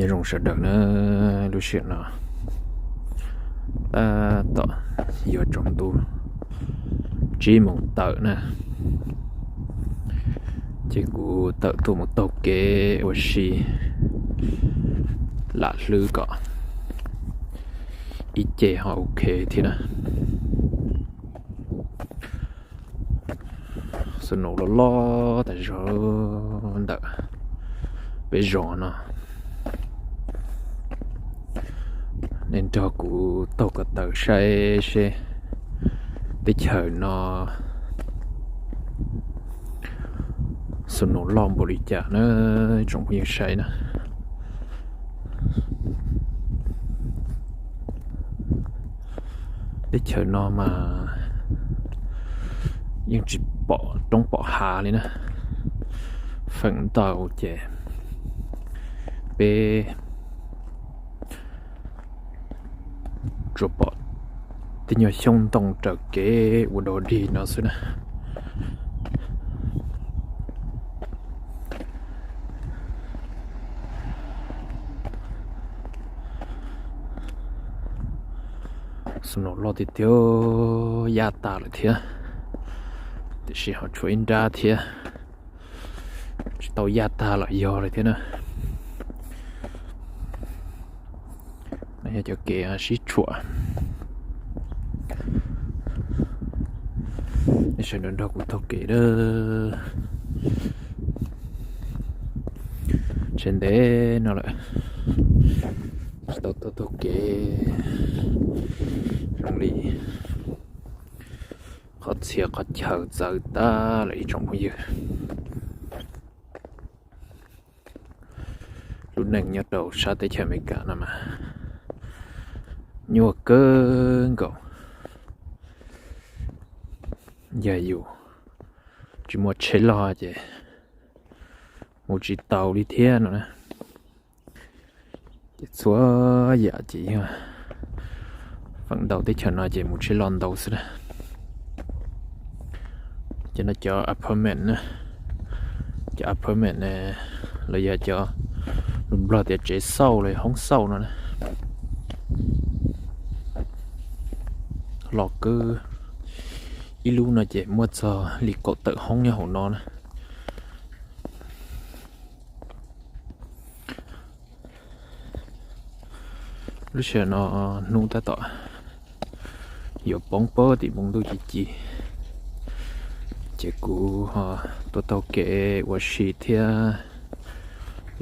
Nyob zoo sawv daws na, lub sij hawm no tab tom yuav tsaus ntuj tsib moos tawm na, ces kuv tawm tuaj mus taug kev ua si lam hlwb kom ib ce ho ok thiab na. Snow loj loj tas zog ntawm peb zos no. Nej nrog kuv taug ko taw saib seb teb chaws no snow loj npaum li cas na, tsoom phooj ywg saib na. Teb chaws no mas yeej tsis pom roob pom hav li na. Feem ntau ces peb tsuas pom tej nyuag xyoob ntoo raws kev ua dog dig no xwb na. Snow loj tiag tiag, yaj tag lawm thiab, tiam sis ho tshuav ib nrab thiab, tsis tau yaj tag los yog lawm thiab na. No yog cov kev sib tshuam. Nej sawv daws nrog kuv taug kev a, tseem ntev no lawm tsis tau taug taug kev zoo li qhov txhia qhov chaw txawv tag lawm ib tsoom phooj ywg. Lub neej nyob rau sab teb chaws Amelikas no mas nyuaj kawg nkaus. Yog yus tsis muaj tsheb loj ces mus tsis tau li thiab no na. Ces txhua yam ces yog feem ntau teb chaws no ces mus tsheb loj ntau xwb na. Ces no cov apartment na, cov apartment los yog cov lus Nplog tias tsev xauj los hoob xauj no na. Los kawg, ib lub no ces muaj txog li kaum tawm hoob nyob hauv no na. Lub sij hawm no hnub tab tom yuav poob pag tim npoo ntuj ci ci, ces kuv ho tuaj taug kev ua si thiab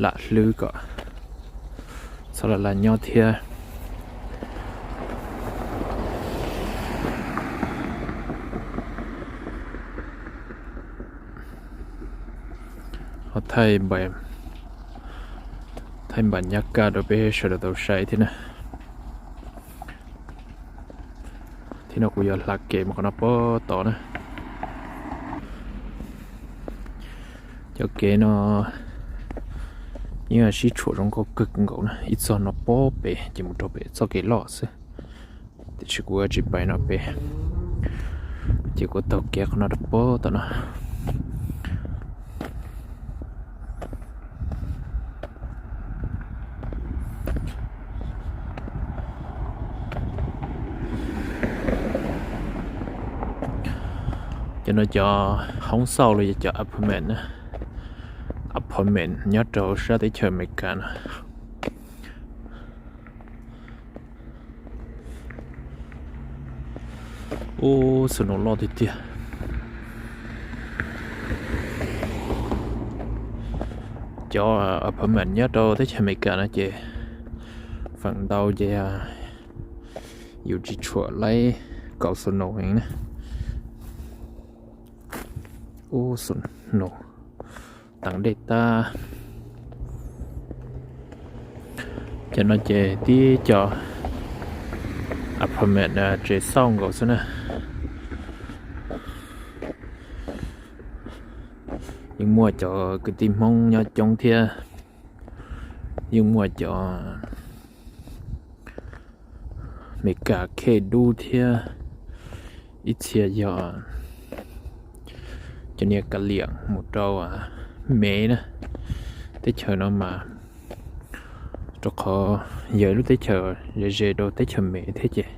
lam hlwb kom txhob laj laj nyob thiab. Ho thaij npam nyab kaj rau peb sawv daws tau saib thiab na. Thiab no kuv yuav hla kev mus qhov no pem tod na. Cov kev no yeej sib tshuam zoo nkauj kawg nkaus na, ib txog no pem ces mus rau pem txoj kev loj xwb. Tiam sis kuv tsis pais no pem, ces kuv taug kev qhov no rau pem tom no. Cov no cov hoob xauj los yog cov apartment, apartment nyob rau sab teb chaws Amelikas no. Ub, snow loj tiag tiag. Cov apartment nyob rau teb chaws Amelikas no ces feem ntau ces yus tsis tshua laib kaus snow heev na. Ub, snow teev dej tag. Cov no ces tib co apartment tsev xauj nkaus xwb na. Yeej muaj cov kwv tij Hmoob nyob coob thiab, yeej muaj cov Meskas khej dub thiab, ib txhia yog cov niag ka liam mus rau me na. Teb chaws no mas Rau qhov yog ib lub teb chaws ze ze rau teb chaws Mev thiab ces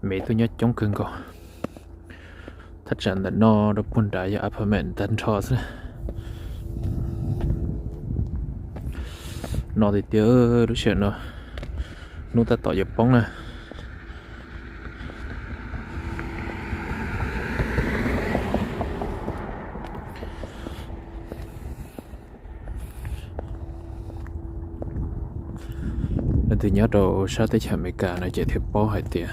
Mev tuaj nyob coob kawg nkaus. Thaj tsam ntawm no rau puag nrad yog apartment tag nrho xwb. No tiag tiag, lub sij hawm no hnub tab tom yuav poob na. Leej twg nyob rau sab teb chaws Amelikas no ces thiaj paub hais tias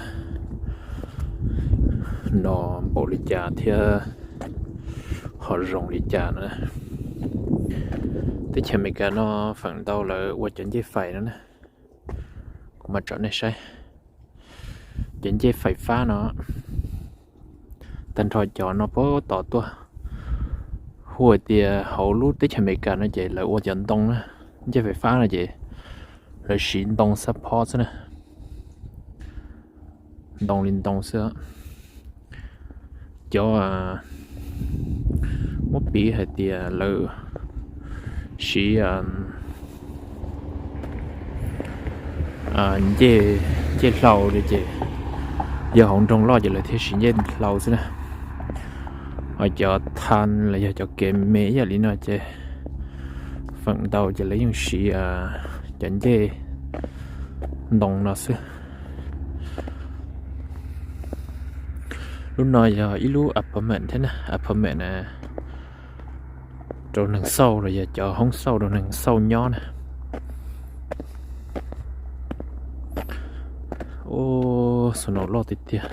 no npaum li cas thiab ho zoo li cas no. Teb chaws Amelikas no feem ntau lawv ua cov ncej fais no na. Kuv mam tsom nej saib cov ncej fais fab no. Tag nrho cov no puag tom tuaj, hu hais tias hauv lub teb chaws Amelikas no ces lawv ua cov ntoo na, ncej fais fab no ces lawv siv ntoo xab phob xwb na. Ntoo li ntoo xwb. Cov muab piv hais tias lawv siv ncej, ncej hlau li ces yog hauv nroog loj ces lawv thiaj siv ncej hlau xwb na. Ho cov tha los yog cov kev me ib yam li no ces feem ntau ces lawv yeej siv cov ncej ntoo no xwb. Lub no yog ib lub apartment thiab na, apartment rau neeg xauj los yog cov hoob xauj rau neeg xauj nyob na. Ub, snow loj tiag tiag.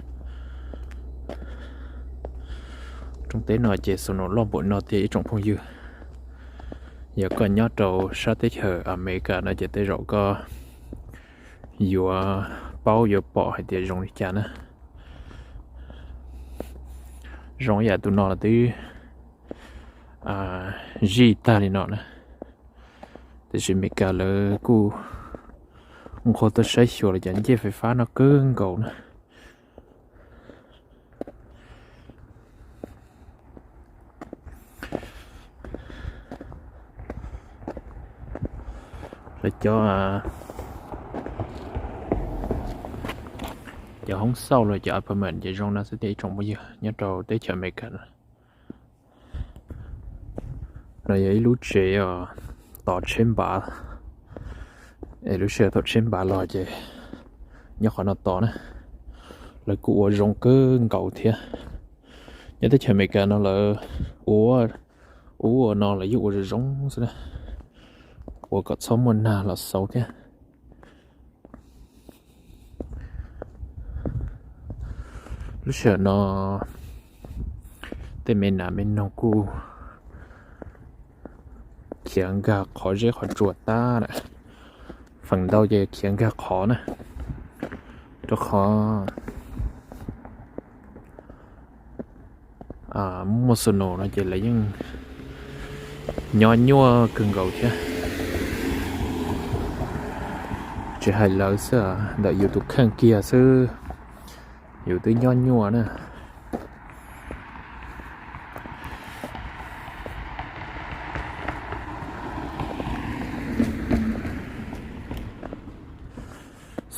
Rooj teb no ces snow loj npaum no tiag ib tsoom phooj ywg. Yog koj nyob rau sab teb chaws Amelikas no ces tej zaum koj yuav paub yuav pom hais tias zoo li cas na. Zoo ib yam tus no los twb zij tag li no na. Tiam sis Amelikas lawv kuj nqua tuaj saib xyuas los cov ncej fais fab no kawg nkaus na. Lawv cov, cov hoob xauj los cov apartment ces zoo no xwb tiag ib tsoom phooj ywg nyob rau teb chaws Amelikas. No yog ib lub tsev tos tsheb npav, es lub sij hawm thaum tsheb npav los ces nyob qhov no tos na. Lawv kuj ua zoo kawg nkaus thiab. Nyob teb chaws Amelikas no lawv ua, ua no lawv yeej ua zoo zoo xwb na, ua kom txhob muaj nag los xauv thiab. Lub sij hawm no tej me nas me noog kuj khiav nkag qhov zeb qhov tsua tag lawm. Feem ntau ces khiav nkag qhov na, rau qhov muaj snow no ces lawv yeej nyob nyuaj kawg nkaus thiab. Tsis hais lawv xwb, ntawm yus tus kheej kiag xwb yus twb nyob nyuaj na.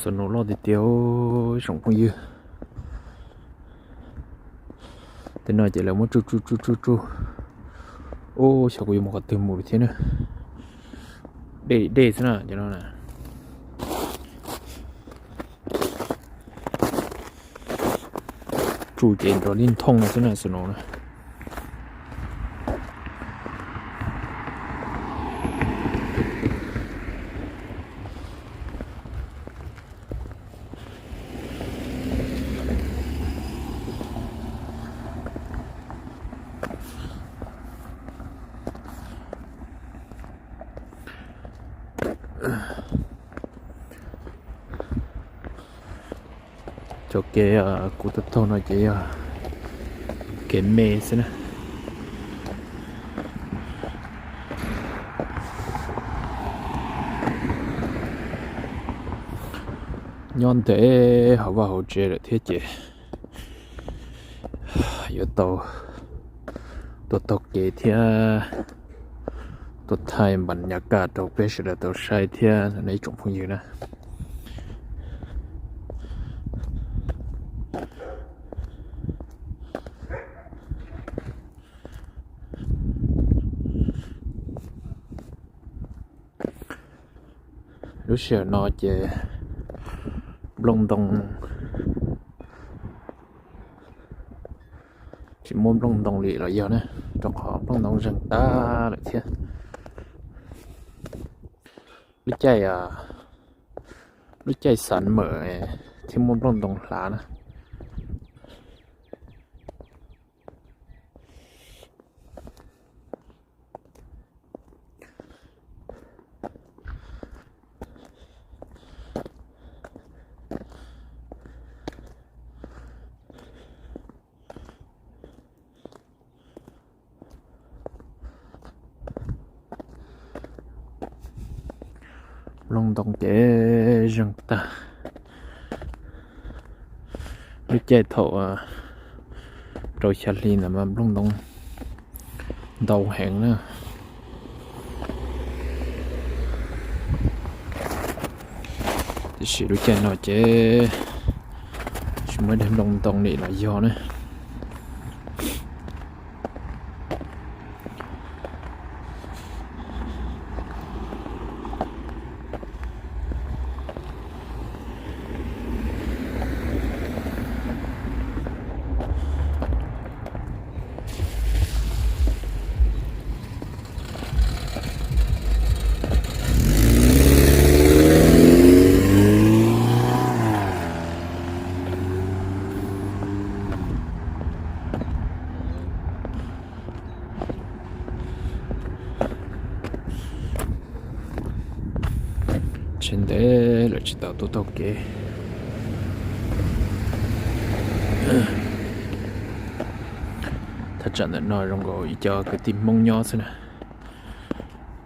Snow loj tiag tiag, ib tsoom phooj ywg. Tej no ces lawv muab tsuj tsuj tsuj tsuj tsuj. Ub, xyov kuv yuav mus qhov twg mus li thiab na. Dej dej xwb na cov no na. Tsuj ces nrov li nthooj no xwb na, snow na. Cov kev kuv tuaj taug no ces yog kev me xwb na. Nyob ntev hauv vaj hauv tsev lawm thiab ces yuav tau tuaj taug kev thiab Tuaj thaij npas nyas kaj rau peb sawv daws tau saib thiab no ib tsoom phooj ywg na. Lub sij hawm no ces nplooj ntoo tsis muaj nplooj ntoo li los yog na, rau qhov nplooj ntoo zeeg tag lawm thiab. Lub caij, lub caij xav mawm thiaj muaj nplooj ntoo hlav na. Nplooj ntoo ces zeeg tag. Lub caij thaum rau xya hli ntawd mas nplooj ntoo ntau heev na. Tiam sis lub caij no ces tsis muaj ib daim nplooj ntoo li los yog na. Tsev ntev lawm tsis tau tuaj taug kev. Thaj tsam ntawm no zoo nkaus ib co kwv tij Hmoob nyob xwb na.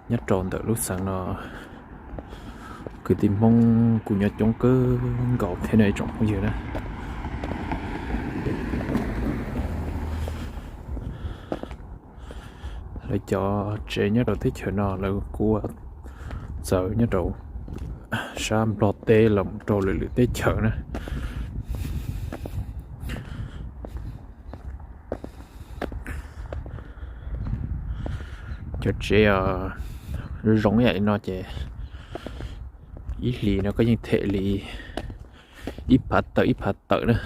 Nyob rau ntawm lub xeev no kwv tij Hmoob kuj nyob coob kawg nkaus thiab no ib tsoom phooj ywg na. Lawv cov tsev nyob rau teb chaws no lawv kuj txawv nyob rau sab Nplog teb los rau lwm lwm teb chaws na. Cov tsev zoo yam li no ces ib hlis no koj yeej them li ib phav tawm ib phav tawm na.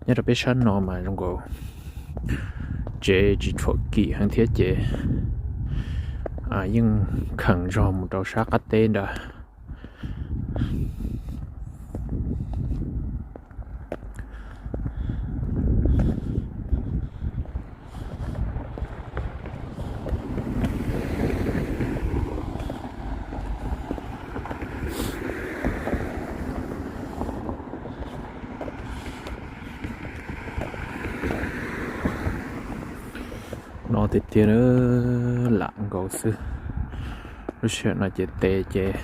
Nyob rau peb sab no mas zoo nkaus tsev tsis tshua kim heev thiab ces yeej kheev zog mus rau sab qab teb nrad. No tiag tiag lam nkaus xwb. Lub sij hawm no ces tes ces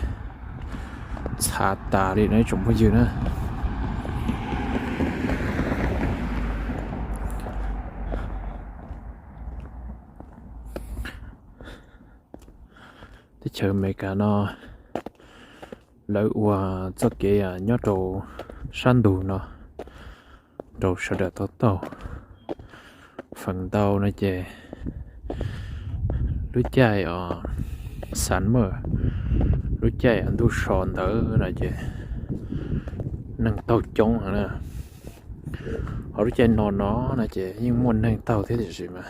txhav tas li no ib tsoom phooj ywg na. Teb chaws Amelikas no lawv ua txoj kev nyob rau sab ntug no rau sawv daws tau taug. Feem ntau no ces lub caij summer, lub caij ntuj so ntawd no ces neeg taug coob heev na. Ho lub caij no no no ces yeej muaj neeg taug thiab tiam sis mas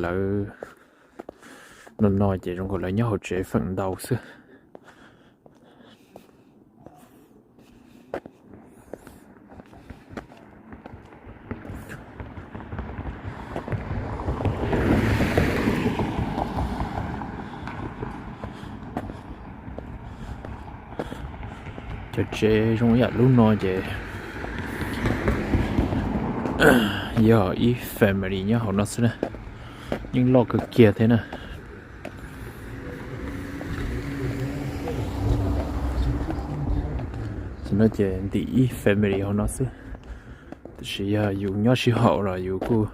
lawv no no ces zoo nkaus lawv nyob hauv tsev feem ntau xwb. Cov tsev zoo yam lub no ces yog ib family nyob hauv no xwb na, yeej loj kawg kiag thiab na. Tam no ces ntim ib family hauv no xwb, tiam sis yog yus nyob sib haum los yus kuj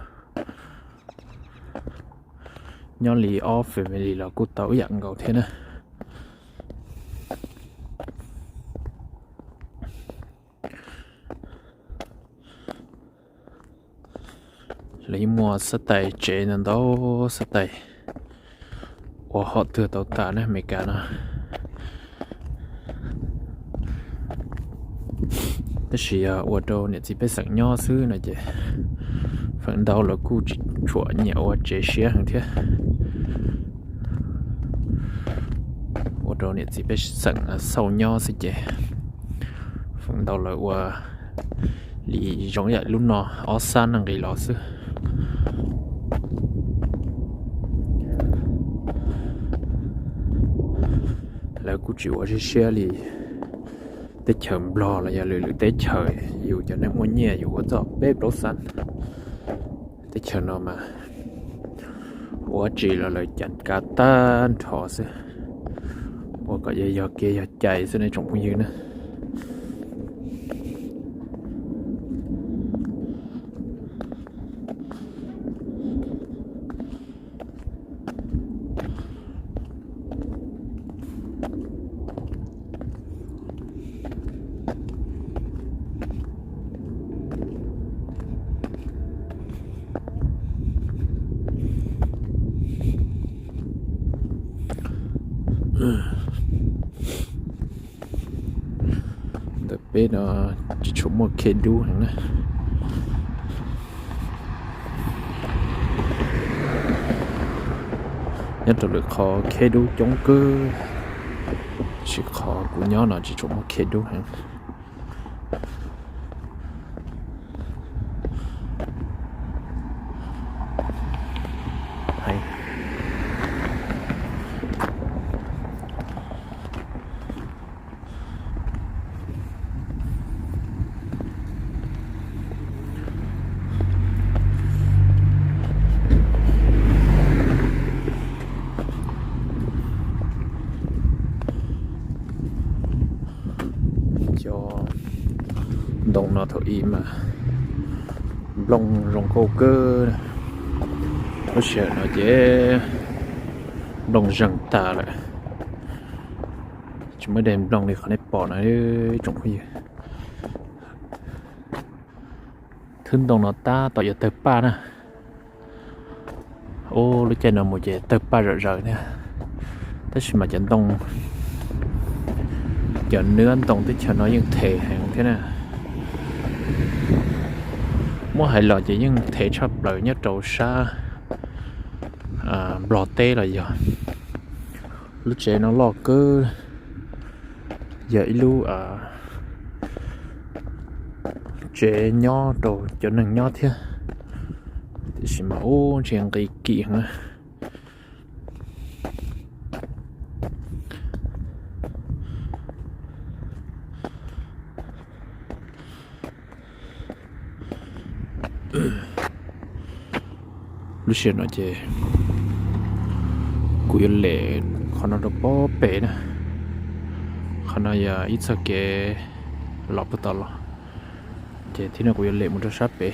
Nyob li ob family los kuj tau ib yam nkaus thiab na. Lawv yeej muaj xab tais tsev ntau ntau xab tais ua hom twg tau tas na Amelikas no. Tab sis yog ua rau niam txiv pej xeem nyob xwb no ces feem ntau lawv kuj tsis tshua nyiam ua tsev siab heev thiab. Ua rau niam txiv pej xeem xauj nyob xwb ces feem ntau lawv ua li zoo ib yam lub no ob xab nees nqis los xwb. Lawv kuj tsis ua siab siab li teb chaws Nplog los yog lwm lwm teb chaws, yus cov neeg muaj nyiaj yus ua txog peb plaub xab. Teb chaws no mas ua tsis los lawv cav kav tag nrho xwb, ua kom yog yog kev yog cai xwb ne tsoom phooj ywg na. Ntawm peb no tsis tshua muaj khej dub heev na. Nyob rau lwm qhov khej dub coob kawg, tab sis qhov kuv nyob no tsis tshua muaj khej dub heev. Cov ntoo no thaum ub mas nplooj zoo nkauj kawg. Lub sij hawm no ces nplooj zeeg tas lawm, tsis muaj dej nplooj li qhov nej pom no tsoom phooj ywg. Thwb ntoo no tab tom yuav tawg paj na. Ub, lub caij no mus ces tawg paj zom zaws thiab, tab sis mas cov ntoo, cov nws ntoo teb chaws no yeej thev heev thiab na. Muab hais los ces yeej thev tshaj plaws nyob rau sab Nplog teb los yog. Lub tsev no loj kawg, yog ib lub tsev nyob rau cov neeg nyob thiab, tiam sis mas ub, ntshe nqi kim heev na. Lub sij hawm no ces kuv yuav lem qhov no rau pob pem na. Qhov no yog ib txoj kev los puag tom los, ces thiab no kuv yuav lem mus rau sab pem.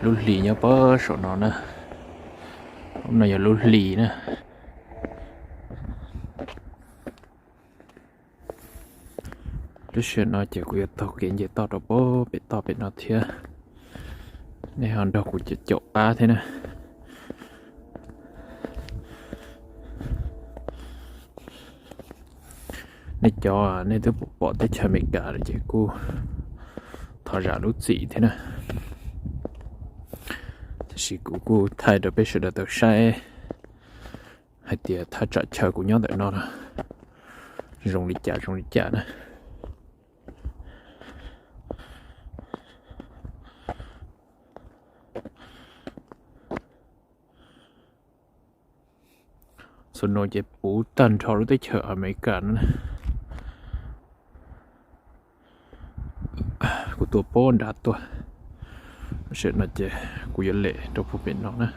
Lub hli nyob pem saum no na, no yog lub hli na. Lub sij hawm no ces kuv yuav taug kev nce toj rau pem toj pem no thiab, nej ho nrog kuv caum qab thiab na. Nej cov nej twb pom teb chaws Amelikas lawm ces kuj thov zam lub txim thiab na. Tiam sis kuv kuj thaij rau peb sawv daws tau saib hais tias thaj tsam chaw kuv nyob ntawm no no zoo li cas zoo li cas na. Xuv no ces puv tag nrho lub teb chaws Amelikas no. Kuv tuaj poob nrad tuaj, tam sim no ces kuv yuav lem rau puag pem no na.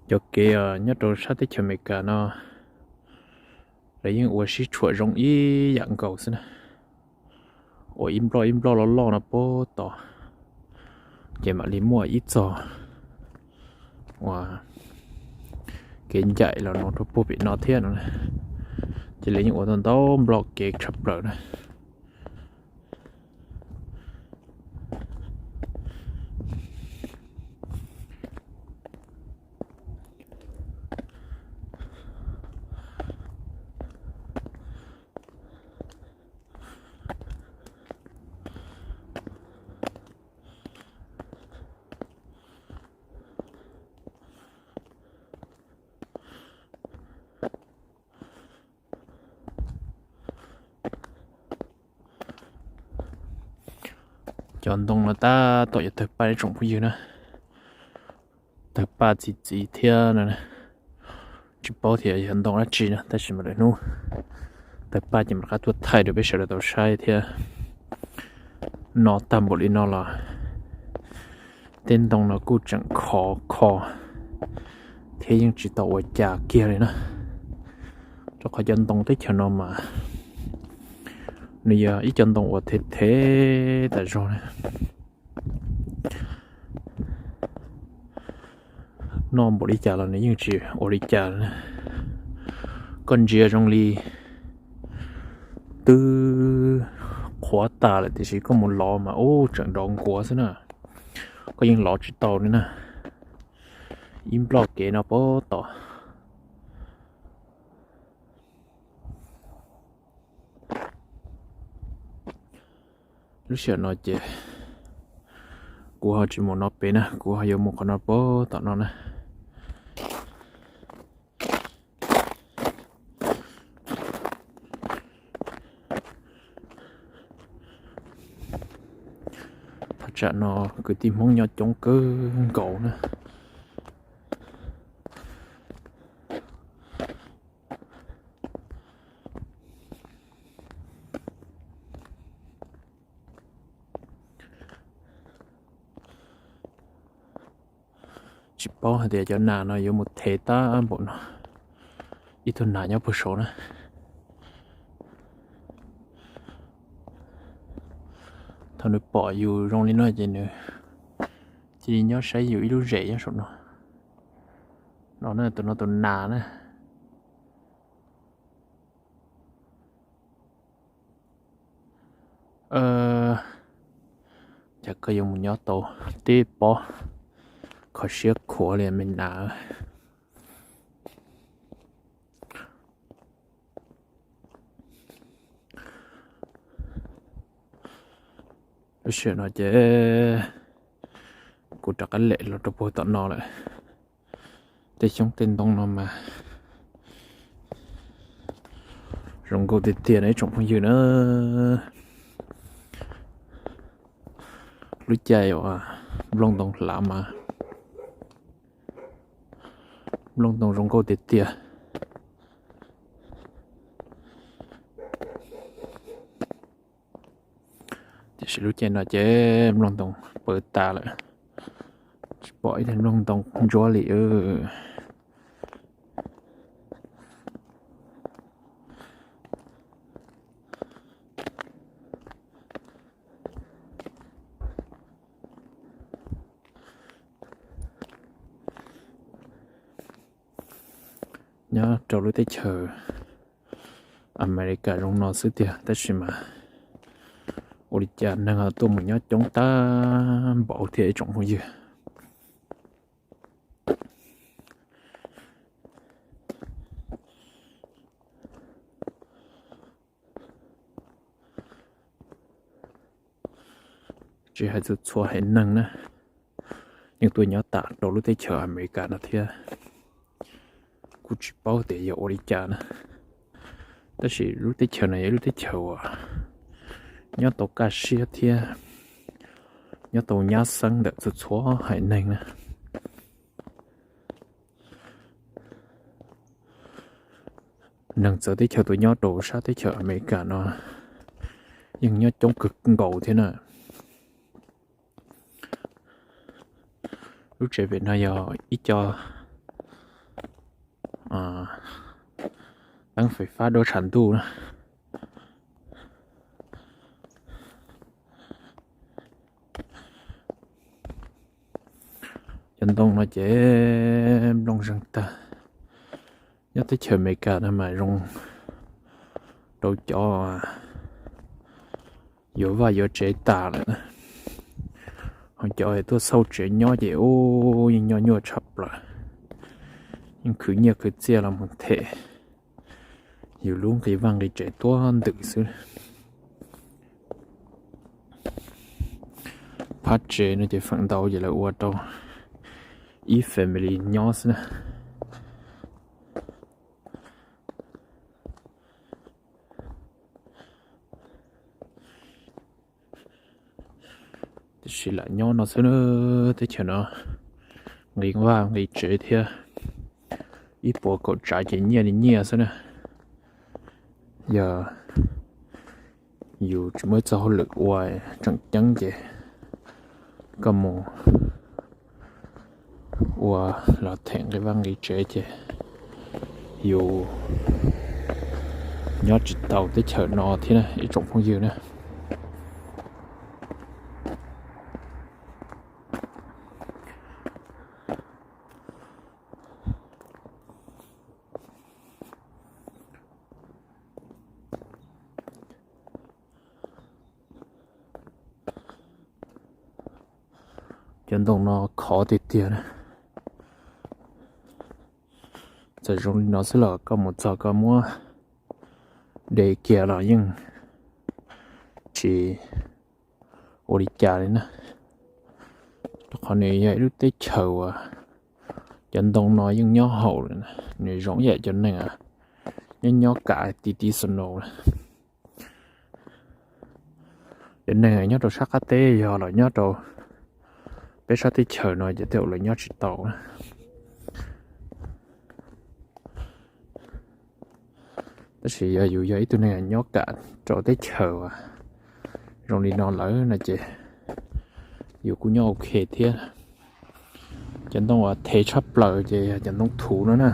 Cov kev nyob rau sab teb chaws Amelikas no lawv yeej ua sib tshuam zoo ib yam nkaus xwb na. Ua ib nploj ib nploj loj loj no puag tod, ces mam li muaj ib txog uas kev ncaim los no rau puag pem no thiab no. Ces lawv yeej ua tau ntau nploj kev tshaj plaws na. Cov ntoo no tab tom yuav tawg paj ib tsoom phooj ywg na. Tawg paj txi txiv thiab no. Tsis paub tias yog ntoo dab tsi na, tab sis mas lwm hnub tawg paj ces mam rov qab tuaj thaij rau peb sawv daws tau saib thiab. No tag npaum li no los tej ntoo no kuj tseem khov kho thiab yeej tsis tau ua cas kiag li na. Rau qhov cov ntoo teb chaws no mas nws yog ib co ntoo uas thev thev tas zog na. Noj npaum li cas los nws yeej tsis ua li cas. Koj ntsia zoo li twb qhuav tas lawm tiam sis koj mus lov mas ub tseem nrov nkuav xwb na. Koj yeej lov tsis tau li na. Ib nploj kev no puag tom. Lub sij hawm no ces kuv ho tsis mus no pem na, kuv ho yuav mus qhov no puag tom no na. Thaj tsam no kwv tij Hmoob nyob coob kawg nkaus na. Tsis paub hais tias cov nas no yuav mus thev tag npaum no, ib tug nas nyob puag saud na. Thaum nws pom yus zoo li no ces nws cia li nyob saib yus ib lub zem nyob saum no. No na, tus no tus nas na. Cas koj yuav mus nyob tau tib pob kho siab khuav li me nas. Lub sij hawm no ces kuv rov qab lem los rau puag tom no lawm. Tej xyoob tej ntoo no mas zoo nkauj tiag tiag na ib tsoom phooj ywg na. Lub caij uas nplooj ntoo hlav mas nplooj ntoo zoo nkauj tiag tiag. Tiam sis lub caij no ces nplooj ntoo pawv tas lawm, tsis pom ib tug nplooj ntoo ntsuab li. Nyob rau lub teb chaws Amelikas zoo no xwb tiag tab sis mas ua li cas neeg tuaj mus nyob coob tag npaum thiab ib tsoom phooj ywg. Tsis hais txhua txhua haiv neeg na, yeej tuaj nyob tam rau lub teb chaws Amelikas no thiab. Kuj tsis paub tias yog ua li cas na, tab sis lub teb chaws no yog ib lub teb chaws uas nyob tau kaj siab thiab nyob tau nyab xeeb ntawm txhua txhua haiv neeg na. Neeg txawv teb chaws tuaj nyob rau sab teb chaws Amelikas no yeej nyob coob kawg nkaus thiab na. Lub tsev pem no yog ib co teeb fais fab duab tshav ntuj na. Cov ntoo no ces nplooj zeeg tag. Nyob teb chaws Amelikas no mas zoo rau cov yuav vaj yuav tsev tas lawm na. Ho cov tuaj xauj tsev nyob ces ub yeej nyob nyuaj tshaj plaws, yeej khwv nyiaj khwv txiaj los mus them yus lub nqi vaj nqi tsev tuaj ntws xwb. Phab tsev no ces feem ntau ces lawv ua rau ib family nyob xwb na. Tiam sis lam nyob no xwb na, teb chaws no nqi vaj nqi tsev thiab ib puas kaum tsav ces nyiaj li nyiaj xwb na. Yog yus tsis muaj ib txoj hauj lwm ua tseem ceeb ces koj mus ua los them nqi vaj nqi tsev ces yus nyob tsis tau teb chaws no thiab na ib tsoom phooj ywg na. Cov ntoo no khov tiag tiag na. Txawm zoo li no xwb los koj mus txog koj muab de kiag los yeej tsis ua li cas li na. Rau qhov nws yog ib lub teb chaws uas cov ntoo no yeej nyob haum lawm, nws zoo ib yam cov neeg nyob nyob kam ti ti snow na. Cov neeg nyob rau sab qab teb yog los nyob rau peb sab teb chaws no ces tej zaum lawv nyob tsis tau na. Tab sis yog yus yog ib tug neeg nyob kam rau teb chaws zoo li no lawm no ces yus kuj nyob ok thiab. Cov ntoo uas thev tshaj plaws ces yog cov ntoo thuv no na.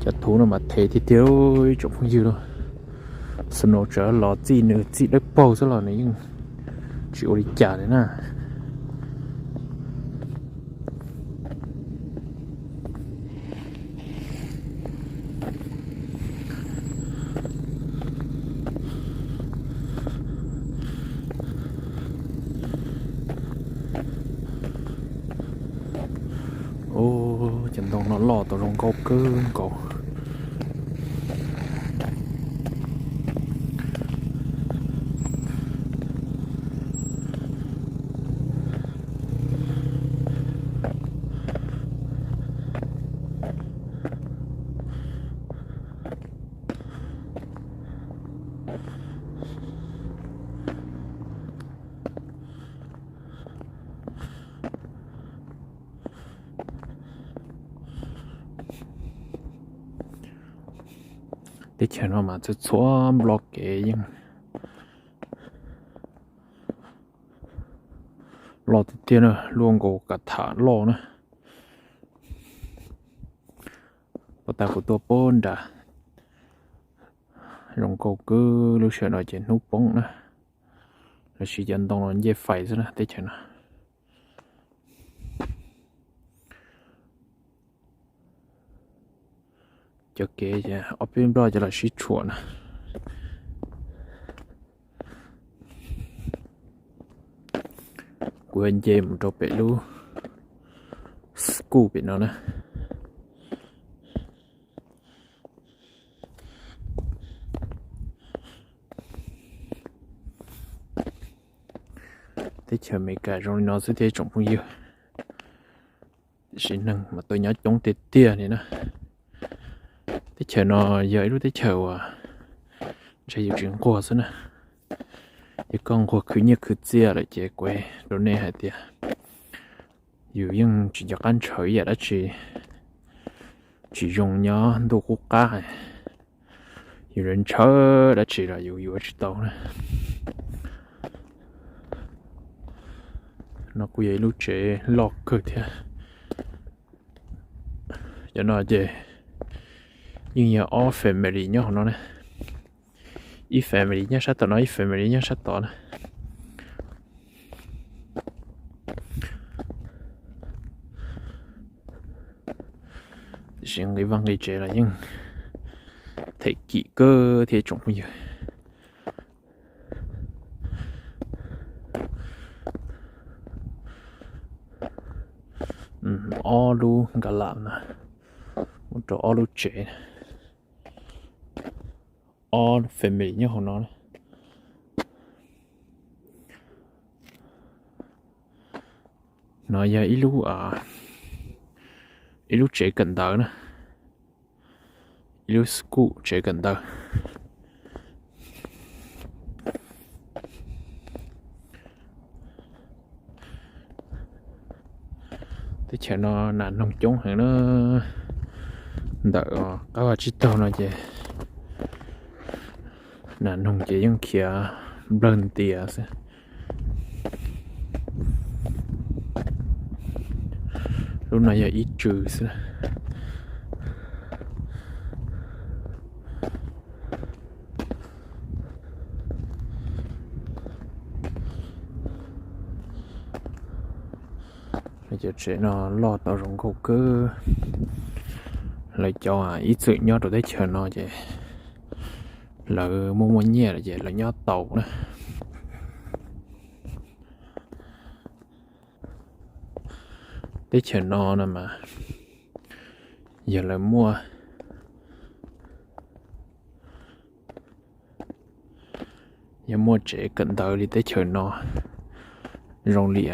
Cov thuv no mas thev tiag tiag ib tsoom phooj ywg lauj. Snow tseem los txij nws txij dawb paug xwb los nws yeej tsis ua li cas li na. Ub, cov ntoo no loj tau zoo nkauj kawg nkaus. Teb chaws no mas txhua txhua nplo kev yeej loj tiag tiag na, luaj nkaus kav tham loj na. Puag ta kuv tuaj puag nrad, zoo nkauj kawg. Lub sij hawm no ces hnub poob na, los sis cov ntoo no ncej fais xwb na teb chaws no. Cov kev ces ob peb nplooj cov los sib tshuam na. Kuv nce mus rau pem lub school pem no na. Teb chaws Amelikas zoo li no xwb thiab tsoom phooj ywg, tiam sis neeg mas tuaj nyob coob tiag tiag li na. Teb chaws no yog ib lub teb chaws uas ntshe yus tsis nquag xwb na. Yog koj nquag khwv nyiaj khwv txiaj lawm ces kuv rau nej hais tias yus yeej tsis nco qab ntshaw ib yam dab tsi, tsis zoo nyob ntuj qub qab. Yus ntshaw dab tsi los yus yuav tsis tau na. No kuj yog ib lub tsev loj kawg thiab. Cov no ces yeej yog ob family nyob hauv no na. Ib family nyob sab tom no, ib family nyob sab tod na. Tiam sis nqi vaj nqi tsev los yeej them kim kawg thiab tsoom phooj ywg. Ob lub nkas lam na, mus rau ob lub tsev, ob family nyob hauv no. No yog ib lub, ib lub tsev kawm ntawv na, ib lub school tsev kawm ntawv. Teb chaws no nas noog coob heev na. Ntawm qab vaj tsib taug no ces nas noog ces yeej khiav nplawg ntias xwb. Lub no yog ib tswv xwb. Cov tsev no loj tau zoo nkauj kawg. Lawv cov ib txwm nyob rau teb chaws no ces lawv muaj muaj nyiaj lawm ces lawv nyob tau na. Teb chaws no no mas yog lawv muaj, yog muaj tsev kawm ntawv li teb chaws no zoo li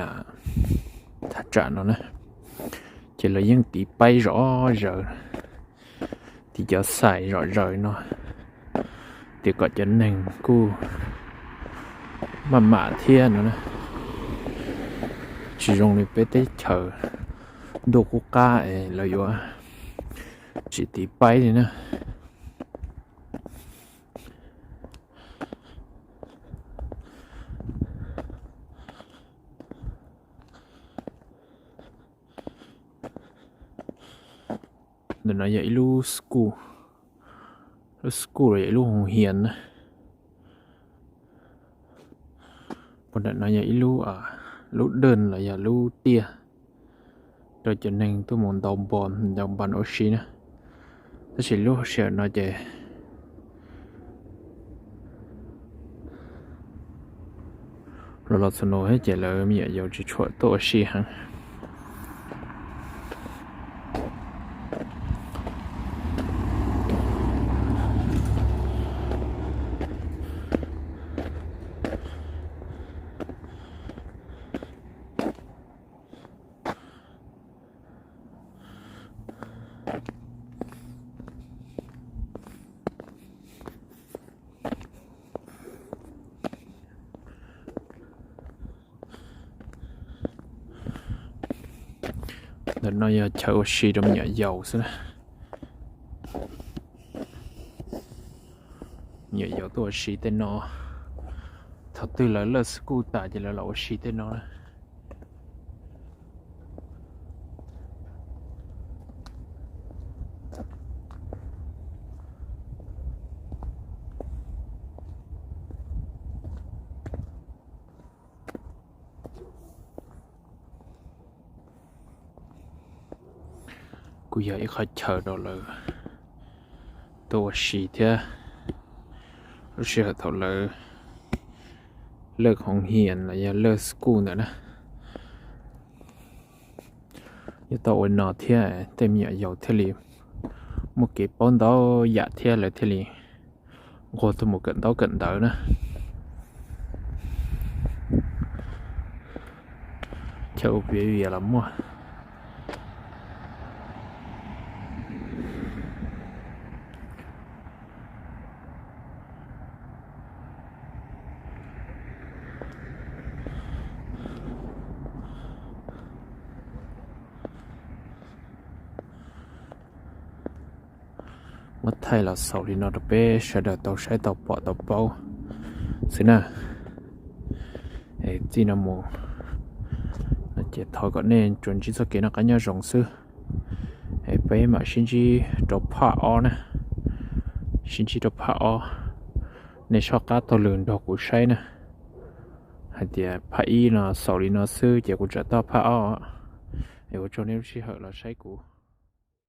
thaj tsam no na, ces lawv yeej tiv paib zom zaws, tiv cov xais zom zaws no, tias kom cov neeg kuj maj mam thiab no na. Tsis zoo li peb teb chaws ntuj qub qab es lawv yuav tsis tiv paib li na. Ntawm no yog ib lub school, lub school los yog ib lub hoo hias na. Puag nram no yog ib lub, lub dej los yog lub tiaj rau cov neeg tuaj mus ntaus npas, ntaus npas ua si na. Tab sis lub sij hawm no ces los los txog no thiab ces lawv me nyuam yaus tsis tshua tuaj ua si heev. Ntawm no yog chaw ua si rau me nyuam yaus xwb na. Me nyuam yaus tuaj ua si tej no, thaum twg lawv laj school tas ces lawv los ua si tej no na. Kuj yog ib qhov chaw rau lawv tuaj ua si thiab. Lub sij hawm thaum lawv laj hoo hias los yog laj school ntawd na, yuav tau ua no thiab tej me nyuam yaus thiaj li muaj kev paub ntau yam thiab lawv thiaj li nquag tuaj mus kawm ntaub kawm ntawv na. Chaw ua viav vias los muaj. Muab thaij los xaus li no rau peb sawv daws tau saib tau pom tau paub xwb na. Txij no mus no ces thov kom nej tsuas ntsib txoj kev noj qab nyob zoo xwb. Es peb mam sib ntsib rau phaj ob na, sib ntsib rau phaj ob. Nej soj qab taug lw nrog kuv saib na. Hais tias phaj ib no xaus li no xwb ces kuv tseem toj phaj ob. Es ua tsaug nej lub sij hawm los saib kuv.